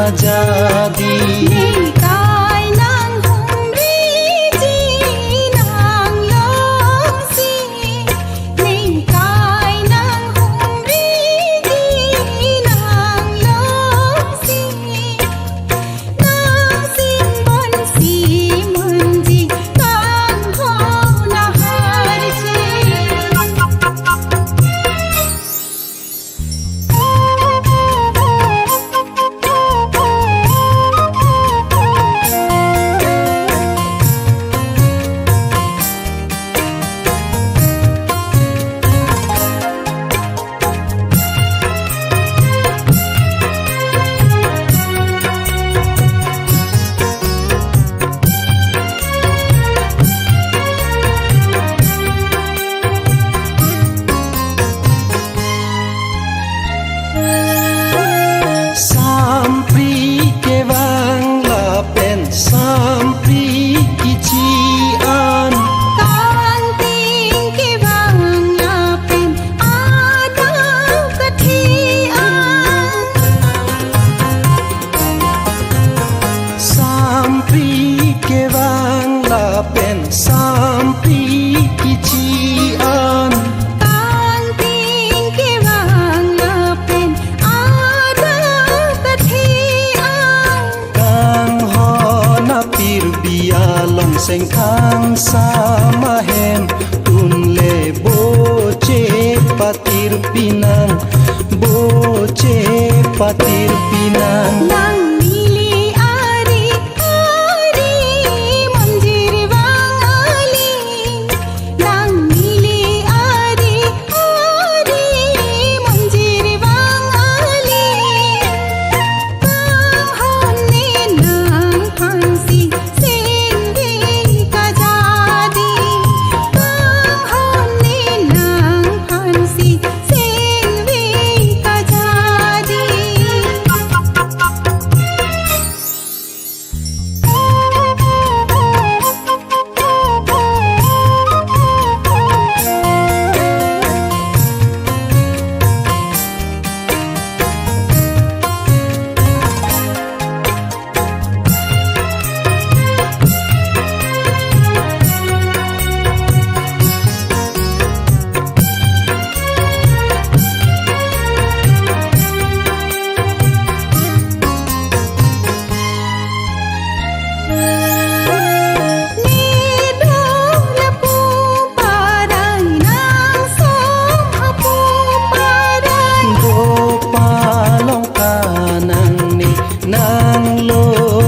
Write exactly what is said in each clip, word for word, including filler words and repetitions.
Jadi. Ningkai nanghumriji nanglongsi, ningkai nanghumriji nanglongsi, nangsimbonsi munji kangho naharji. Sampri kevang lapen sampri kichi an. Kanting kevang lapen adap kathe an. Sampri kevang lapen sampri kichi an. Kanting kevang lapen adap kathe an. Kanghon apirbi along sengkhang sama hem, tunle boche patirpi nang, boche patirpi nang. Nang neli ari ari monjir vang aling, nang neli ari ari monjir vang aling. Kanghon ne nangphansi sengve kajadi, kanghon ne nangphansi sengve kajadi. Dopa along kanang ne nang lo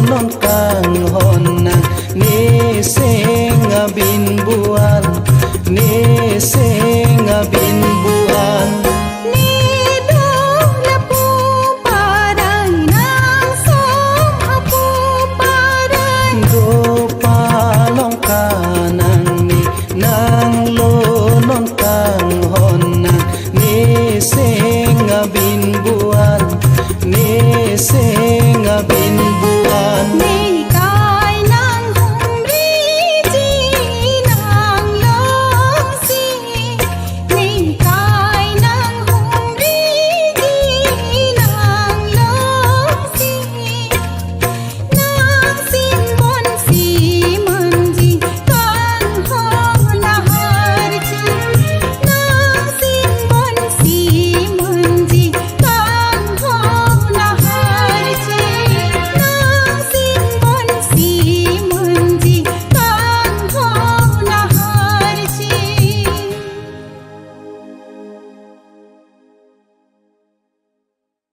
non kanghon nang, ne seng abin buan, ne seng abin buan. Ne do lapu parai nang som hapu parai. Dopa along kanang ne nang lo non kanghon nang, ne seng abin buan, ne seng abin